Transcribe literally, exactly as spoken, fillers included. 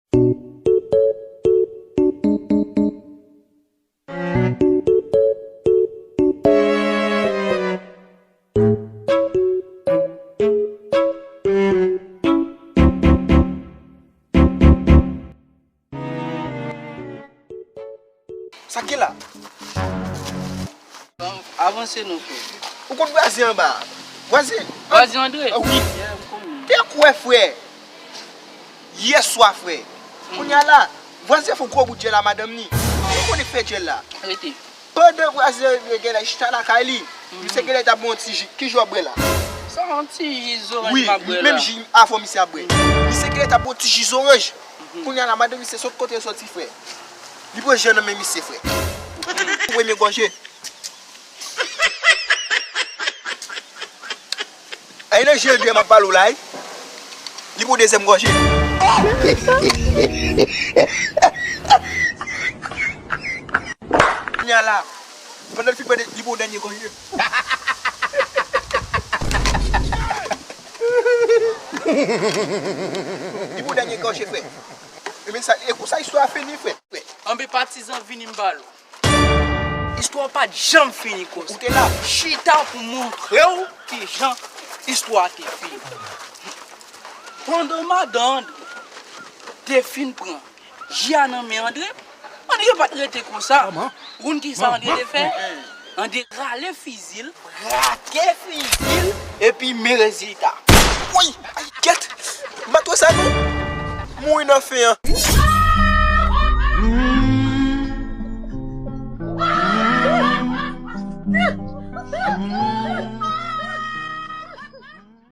Sa k gen la? Avanse non, frè. Ou konn vwazen anba a? Vwazen? Vwazen Andre? Ah, wi. Yeah, m konnen. Te kwè, frè. Yè swa, frè. Kounye a la, vwazen fè yon gwo bout djèl a madanm ni. Ou konnen fè djèl la. Rete. Pandan vwazen genlè chita lakay li, misye genlè t ap bwè yon ti ji. Ki ji w ap bwè la? Se yon ti ji zoranj m ap bwè la. Wi, menm ji avè w misye ap bwè. Misye genlè t ap bwè yon ti ji zoranj. Kounye a la, madanm misye sot kote l soti, frè. Li pran ji an nan men misye, frè. Premye gòje. Ay, nan ji an m ap pale w la, wi. Li pran dezyèm gòje. Kounye a la, pandan l fin pran de-, li pran dènye gòje. Li pran dènye gòje, frè. Ebyen sa, e konsa istwa a fini, frè. Anben patizan, vini m pale w. Istwa pa t janm fini konsa. Ou te la. Chita pou montre w kijan istwa te fini. Pandan madan Andre te fin pran ji a nan men Andre, Andre pa t rete konsa. Ou konn kisa Andre te fè? Andre rale fizi l, brake fizi l, epi men rezilta. Woy! Ay, kèt! M pa t wè sa non! Mouri nan fen an.